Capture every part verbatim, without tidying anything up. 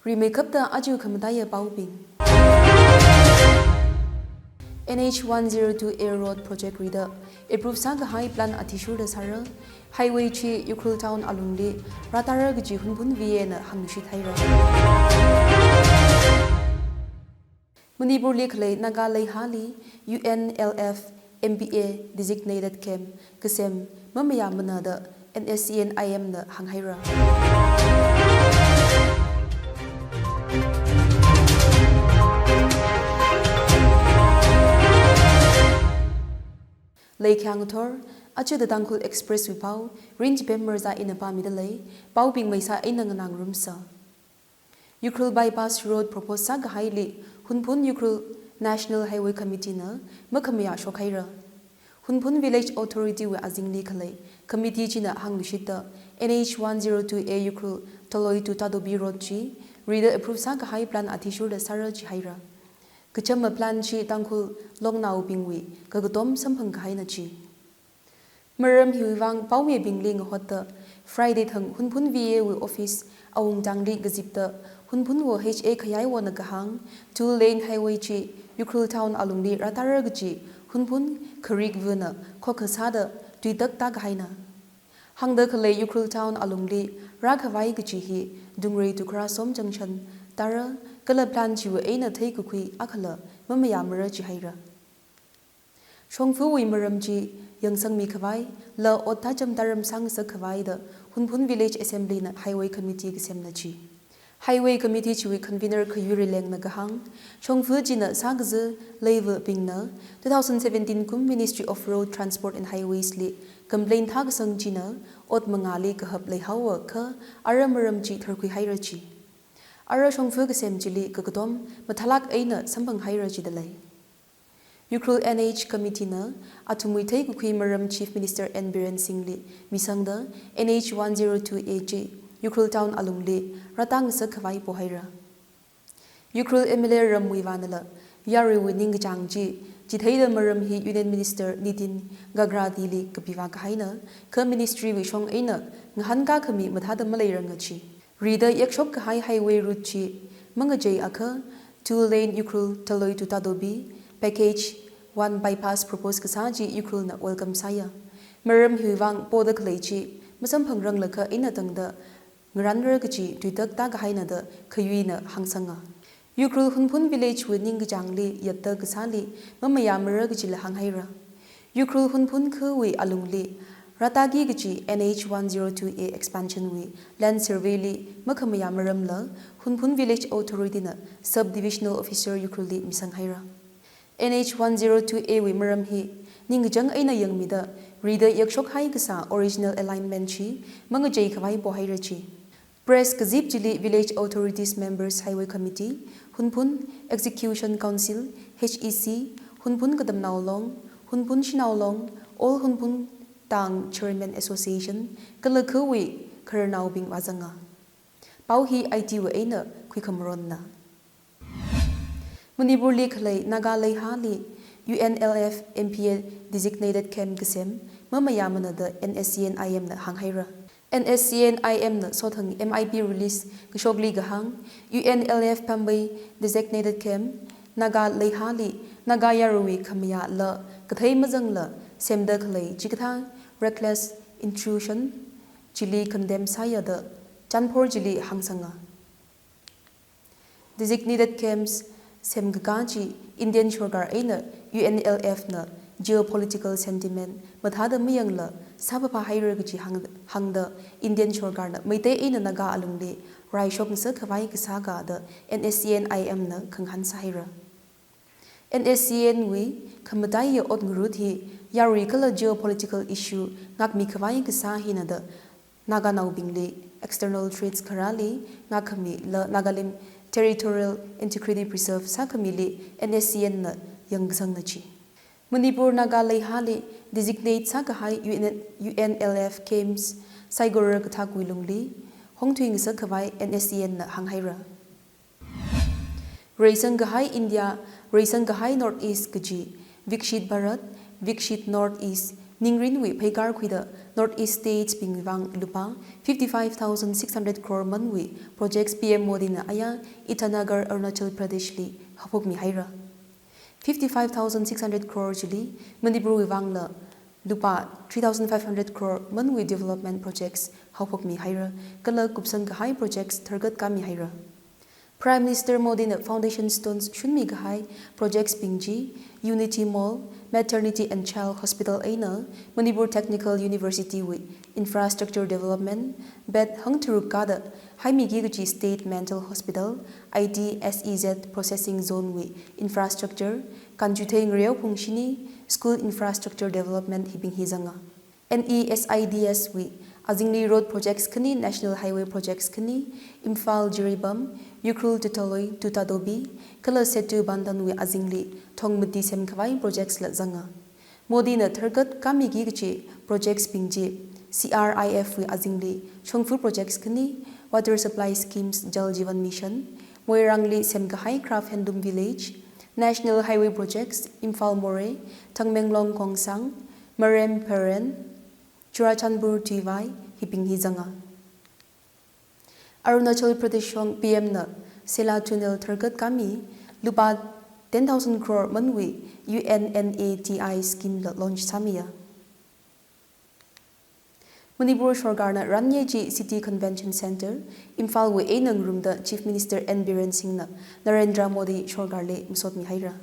Rimeikapta aja khamataiya paobing. N H one zero two A road project rida approve sākahai plan athishurda sāra. Highway chi Ukhrul town alungli rātāra kaji Hunphun V A na hāngluishit haira. Manipurli khalei Naga Leihali U N L F M P A designated camp kasem mamayāmana da N S C N I M na hānghaira. Leikhayang thor, aja The Tangkhul Express wui pao, Rinchipem Marzā ina pāmida lei, paobing maisā eina nganāngarumsa. Ukhrul Bypass Road propose sākahaili Hunphun Ukhrul National Highway Committee na makhamayā shokhaira. Hunphun Village Authority wui azingli khalei committee china hāngluishitta N H one zero two A Ukhrul Taloi to Tadobi Road chi rida approve sākahai plan athishurda sāra jihaira. Kachama plan chi Tangkhul longnaobingwui kakatom samphang kahaina ji. Maram hiwui vang paomibingli ngahotta Friday thang Hunphun V A wui office awungtangli kazipta Hunphun wo H A Khayai wona kahāng two lane highway chi Ukhrul town alungli rātāra kaji Hunphun kharik vana khokha sāda tuitak tākahaina. Hāngda khalei Ukhrul town alungli rākhavai kaji hi Dungrei to Kharasom junction tāra kala plan chiwui eina theikakhui akhala mamayāmara jihaira. Shongfawui maram chi yangsangmi khavai, la ot thacham tāram sāngasak khavai da Hunphun Village Assembly na Highway Committee kasemna ji. Highway Committee chiwui convener Khayui Rileng na kahāng, shongfa china sākaza leivabingna two thousand seventeen kum Ministry of Road Transport and Highways li complaint thākasang china ot mangāli kahap leihaowa kha ara maram chi tharkhui haira ji. Ara shongfa kasem chili kakatom mathālāk eina samphang haira jida lei. Ukhrul N H Committee na athumwui theikakhui maram Chief Minister N Biren Singh li misangda N H one zero two A chi Ukhrul town alungli rātāngasak khavai pohaira. Ukhrul M L A Ram Muivah nala yaruiwui ningkachāng chi chitheida maram hi Union Minister Nitin Gagadi li kapivā kahaina, kha ministry wui shong eina ngahānkā khami mathāda maleiranga ji. Rida yakshok kahai highway route chi mangachei akha two lane Ukhrul Taloi to Tadobi package one bypass propose kasā chi Ukhrul na welcome sāya. Maram hiwui vang poda khalei chi masamphangranglakha eina tangda ngaranra kaji tuitak tākahaina da Khayui na hāngsanga. Ukhrul Hunphun Village wui ningkachāngli yatta kasāli mamayāmara kajila hānghaira. Ukhrul Hunphun khawui alungli rātāki kaji N H one zero two A expansion wui land survey li makhamayā maramla Hunphun Village Authority na Sub Divisional Officer Ukhrul li misanghaira. N H one zero two A wui maram hi ningkachāng eina yangmida rida yakshokhai kasā original alignment chi mangachei khavai pohaira ji. Press kazip chili Village Authorities Members Highway Committee, Hunphun Execution Council, H E C, Hunphun Katamnao Long, Hunphun Shanao Long, All Hunphun Tang Chairman Association, kala khawui khararnaobing vāzanga. Pao hi I T wui eina khuikhamaronna. Manipurli khalei Naga Leihali U N L F M P A designated camp kasem mamayāmana da N S C N I M na hānghaira. N S C N I M na sothang M I P release kashokli kahāng, U N L F Pambai designated camp Naga Leihali Naga yaruiwui khamayā la kathei mazangla semda khalei chikathā reckless intrusion chili condemn sāya da Chanphor chili hāngsanga. Designated camps semkakā chi Indian sorkar eina U N L F na geopolitical sentiment mathāda mayangla sāphāphā haira kaji hāng, hāngda Indian sorkarna Meitei eina Naga alungli raishokngasak khavai kasā ka da N S C N I M na khangahān sāhaira. N S C N wui khamataiya ot ngarut hi yarui kala geopolitical issue ngākmi khavai kasā hina da Naganaobingli external threats kharāli ngākkhami la Nagalim territorial integrity preserve sākhamili N S C N na yangkasangna ji. Manipur Naga Leihali designate sākahai U N, U N L F camps saikora kathakwui lungli hongthuingasak khavai N S C N na hānghaira. Reisang kahai India, reisang kahai North East kaji, Viksit Bharat, Viksit North East ningrinwui pheikar khuida North East States bingwui vang lupā fifty-five thousand six hundred crore manwui projects P M Modi na aya Itanagar, Arunachal Pradesh li haophokmi haira. Fifty-five thousand six hundred crore chili Manipur wui vangla lupā three thousand five hundred crore manwui development projects haophokmi haira, kala kupsang kahai projects tharkat kami haira. Prime Minister Modi na foundation stones shunmi kahai projects bing chi Unity Mall, Maternity and Child Hospital eina Manipur Technical University wui infrastructure development, bed hangtharuk kada haimiki kachi State Mental Hospital, I T S E Z Processing Zone wui infrastructure, kanchuthei ngareo phungshini, school infrastructure development hibing hi zanga. N E S I D S wui azingli road projects khani, National Highway projects khani, Imphal Jiribam, Ukhrul Tutaloi to Tadobi, kala Setu Bandhan wui azingli thong mati semkhavai projects la zanga. Modi na tharkat kamiki kachi projects bing chi C R I F wui azingli shongfa projects khani, water supply schemes, Jal Jeevan Mission, Moirang li semkahai craft handloom village, National Highway projects, Imphal Moreh, Tamenglong Khongsang, Marem Peren, Churachandpur Tuivai, hibing hi zanga. Arunachal Pradesh shong P M na Sela Tunnel tharkat kami lupā ten thousand crore manwui U N N A T I scheme la launch sāmiya. Manipur sorkarna ranye chi City Convention Centre, Imphal wui eina ngarumda Chief Minister N Biren Singh na Narendra Modi sorkarli masotmi haira.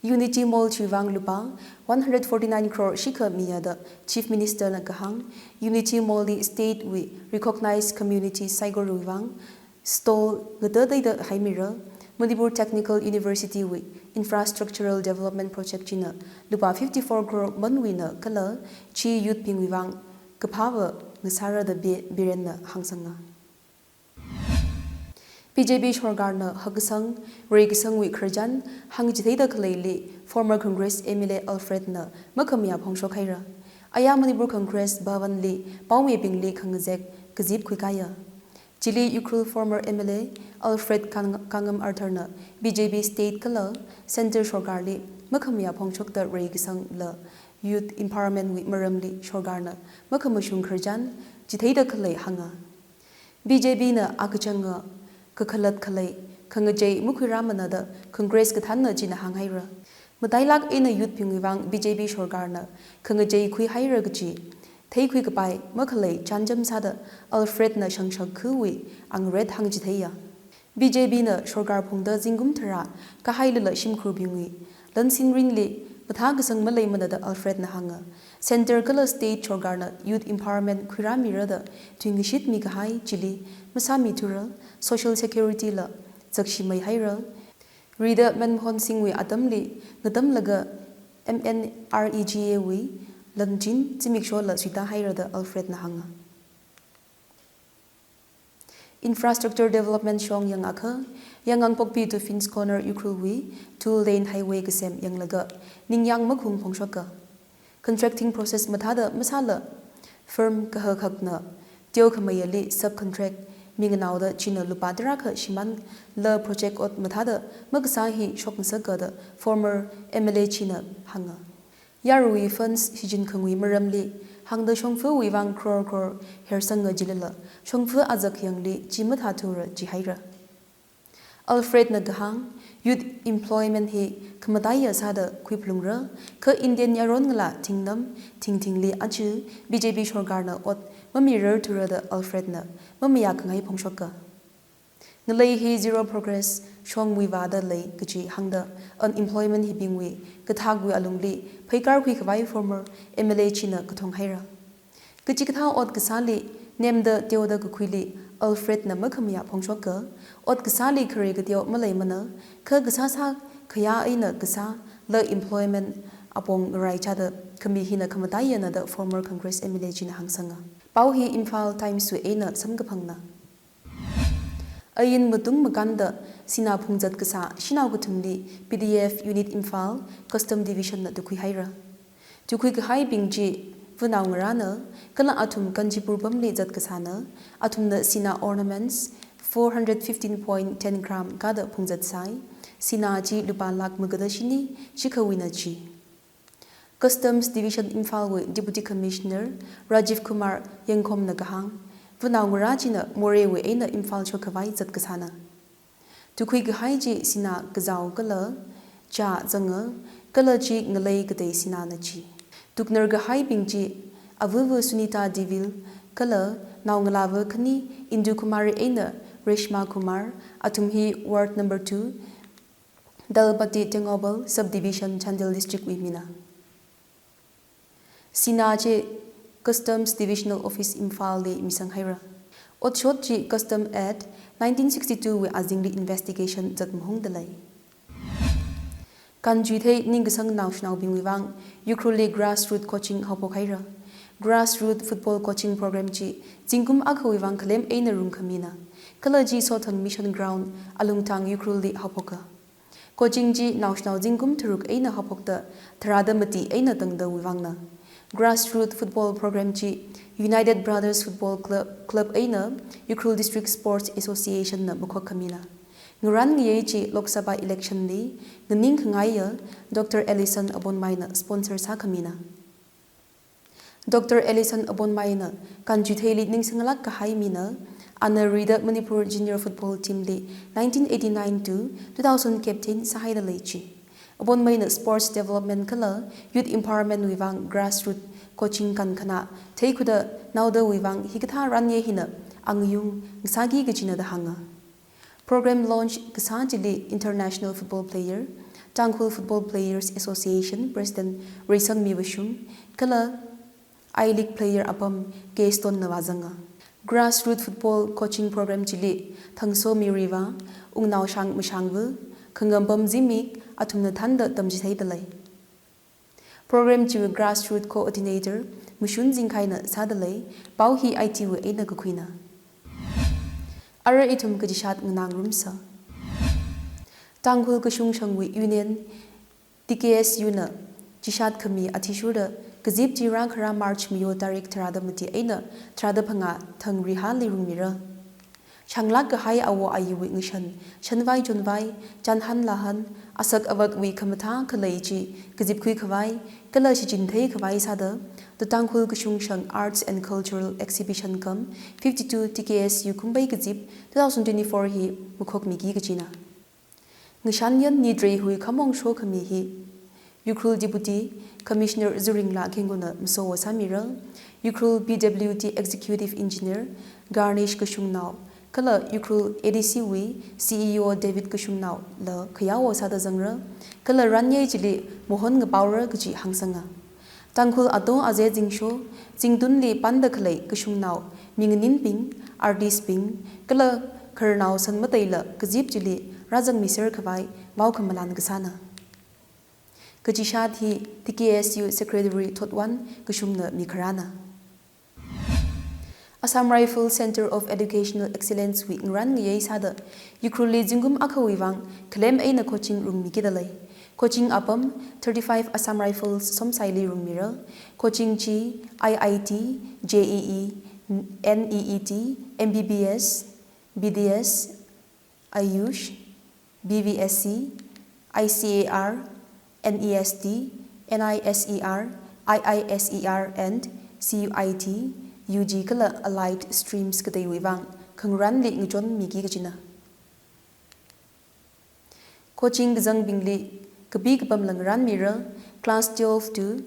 Unity Mall chiwui vang lupā one hundred forty-nine crore shikha miya da Chief Minister na kahāng. Unity Mall li state wui recognized community saikorawui vang stall ngatateida haimira. Manipur Technical University wui infrastructural development project china lupā fifty-four crore manwuina kala chi youth bingwui vang kaphāva ngasāra da Bi-, Biren na hāngsanga. B J P sorkarna hakkasang, reikasangwui khararchan hāngchitheida khaleili former Congress M L A Alfred na makhamayā phongshok haira. Aya Manipur Congress Bhavan li paomibingli khangazek kazip khuikāya. Chili Ukhrul former M L A Alfred Kang-, Kangam Arthur na B J P state kala centre sorkarli makhamayā phongshokda reikasang la youth empowerment wui maramli sorkarna makhamashung khararchan chitheida khalei hānga. B J P na akachanga, kakhalat khalei, khangachei makhuirāmana da Congress kathānna china hānghaira. Matailak eina youth bingwui vang B J P sorkarna khangachei khuihaira kachi theikhui kapai makhalei chānjam sāda Alfred na shangshak khuiwui angret hāngchitheiya. B J P na sorkar phungda zingkum tharā kahailala shimkhurbingwui lansinrinli mathākasang maleimana da Alfred na hānga. Centre kala state sorkarna youth empowerment khuirāmira da tuingashitmi kahai chili masāmithura, social security la zakshimei haira. Rida Manmohan Singh wui atamli ngatamlaga M N R E G A wui lanchin zimiksho la suita haira da Alfred na hānga. Infrastructure development shong yangakha, Yaingangpokpi to Finch Corner Ukhrul wui two lane highway kasem yanglaga ningyāng makhung phongshoka. Contracting process mathāda masāla firm kahakhakna teokhamayali subcontract minganaoda china lupā tarākha shimānla project ot mathāda makasā hi shokngasaka da former M L A china hānga. Yaruiwui funds shichinkhangwui maramli hāngda shongfawui vang crore crore hersanga jilala, shongfa azak yangli chi mathāthura jihaira. Alfred na kahāng, youth employment hi khamataiya sāda khuiphalungra, kha Indian yaron ngalā thingnam thingthingli aja B J P sorkarna ot mamirarthura da Alfred na mamayā khangai phongshoka. Ngalei hi zero progress shongwui vāda lei kaji hāngda unemployment hibingwui kathākwui alungli pheikar khuikhavai former M L A china kathong haira. Kachikathā ot kasāli nemda teoda kakhuili Alfred na makhamayā phongshoka, ot kasāli khare kateo maleimana, kha kasā sākhayā eina kasāla employment apong raichada khami hina khamataiyana da former Congress M L A china hāngsanga. Pao hi Imphal Times wui eina samkaphangna. Ain matung makānda sinā phungzat kasā shanao kathumli P D F Unit Imphal Custom Division na tukhui haira. Tukhui kahaibing chi vanao ngarāna, kala athum Kanchipur pamli zat kasāna, athumna sinā ornaments four hundred fifteen point ten gram kada phungzat sai, sinā chi lupā lakh magada shini shikhawuina chi. Customs Division Imphal wui Deputy Commissioner Rajiv Kumar Yengkhomna kahāng, vānao ngarā china moreiwui eina Imphal shokkhavai zatkasāna. Tukhui kahai chi sinā kazao kala chā zanga, kala chi ngalei katei sināna chi. Tuknar kahaibing chi avava Sunita Deville kala naongalāva khani Indu Kumari eina Reshma Kumar, athum hi Ward number two, Dalpati Tengnoupal Subdivision, Chandel District wui mina. Sinā chi Customs Divisional Office Imphal li misanghaira. Otshot chi Custom Act nineteen sixty-two wui azingli investigation zat mahungda lei. Kanchuithei ningkasang naoshinaobingwui vang Ukhrulli grassroot coaching haophok haira. Grassroot football coaching program chi zingkum akhawui vang khalem eina rungkhamina. Kala chi Sothang Mission Ground, Alungthang, Ukhrulli haophoka. Coaching chi naoshinao zingkum tharuk eina haophokta tharāda mati eina tangdawui vangna. Grassroot football program chi United Brothers Football Club, Club eina Ukhrul District Sports Association na makhok khamina. Ngaran ngayei chi Lok Sabha election li nganingkhangaiya Doctor Ellison Abonmaina sponsor sākhamina. Doctor Ellison Abonmaina kanchuitheili ningsanglāk kahai mina, ana rida Manipur Junior Football Team li nineteen eighty-nine to two thousand captain sāhaida lei chi. Abonmaina sports development kala youth empowerment wui vang grassroot coaching kankhana theikhuda naodawui vang hikathā ranye hina angayung ngasāki kachina da hānga. Program launch kasā chili international football player, Tangkhul Football Players Association President Reisangmi Vashum, kala I-League player apam Keystone na vāzanga. Grassroot football coaching program chili Thangsomi Riva, Wungnaoshang Mashangva, Khangambam Zimik, athumna thānda tamchitheida lei. Program chiwui grassroot coordinator Mashun Zingkhaina sāda lei, pao hi I T wui eina kakhuina. Ara ithum kachishat nganāngarumsa. Tangkhul Kashung Shangwui Union T K S U na chishat khami athishurda kazip chi rākhara March mayo tarik tharāda mati eina tharāda phangā Thangrihali rungmira. Shanglāk kahai awo ayiwui ngashan, shanvai chonvai, chānhan lāhan, asak avakwui khamathā khalei chi kazipkhui khavai, kala shichinthei khavai sāda, The Tangkhul Kashung Shang Arts and Cultural Exhibition cum fifty-two T K S U Kumbai Kazip two thousand twenty-four hi makhokmiki kachina. Ngashan yan nitreihui khamong shokhami hi Ukhrul Deputy Commissioner Zuringla Khenguna masowo sāmira, Ukhrul P W D Executive Engineer Garnish Kashungnao, kala Ukhrul A D C wui C E O David Kashungnao la khayawo sāda zangra, kala ranye chili mohon ngapaora kaji hāngsanga. Tangkhul ato aze zingsho, zingtunli panda khalei kashungnao, minganinbing, artistbing, kala khararnao san mateila kazip chili rāzangmiser khavai vaokhamalan kasāna. Kachishat hi T K S U Secretary Thotwan Kashungna mikharāna. Assam Rifle Centre of Educational Excellence wui ngaran ngayei sāda Ukhrulli zingkum akhawui vang khalem eina coaching rungmikida lei. Coaching apam thirty-five Assam Rifles Somsaili rungmira. Coaching chi I I T, J E E, N E E T, M B B S, B D S, Ayush, B V S C, I C A R, N E S T, N I S E R, I I S E R and C U I T, U G kala allied streams kateiwui vang khangaranli ngachonmiki kachina. Coaching kazangbingli kapi kapamla ngaranmira, class twelve to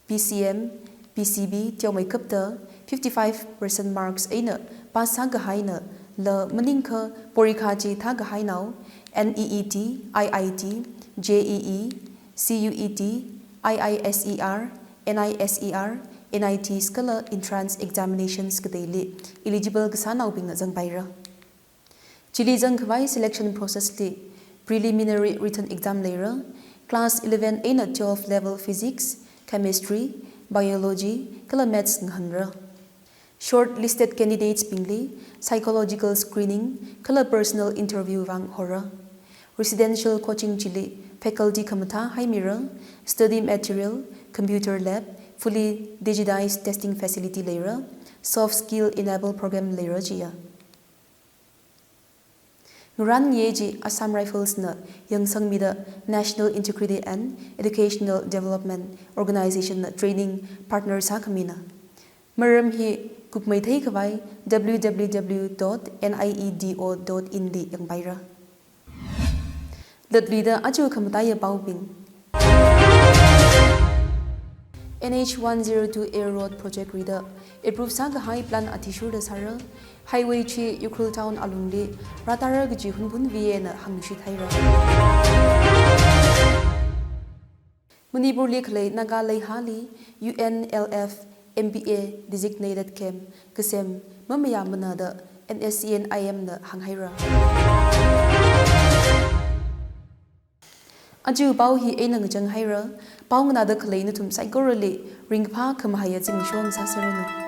P C M, P C B teomeikapta fifty-five percent marks eina pass sākahaina la maningkha porikha chi thākahainao, N E E T, I I T, J E E, C U E T, I I S E R, N I S E R, N I Ts kala entrance examinations kateili eligible kasānaobingna zangpaira. Chili zangkhavai selection process li preliminary written exam leira, class eleven eina twelve level physics, chemistry, biology, kala maths ngahānra. Shortlisted candidates bingli psychological screening kala personal interview vang hora. Residential coaching chili faculty khamathā haimira, study material, computer lab, fully digitized testing facility leira, soft skill enable program leira jiya. Ngaranngayei chi Assam Rifles na yangsangmida National Integrity and Educational Development Organization na training partner sākhamina. Maram hi kupmei theikhavai W W W dot N I E D O dot in li yangpaira. Latluida aja khamataiya paobing. N H one zero two A road project rida approve sākahai plan athishurda sāra. Highway chi Ukhrul town alungli rātāra kaji Hunphun V A na hāngshithaira. Manipurli khalei Naga Leihali U N L F M P A designated camp kasem mamayāmana da N S C N I M na hānghaira. Aja pao hi eina ngachanghaira. Pao nganāda khalei nathum saikorali ringphā khamahaiya zimiksho ngasāserranu.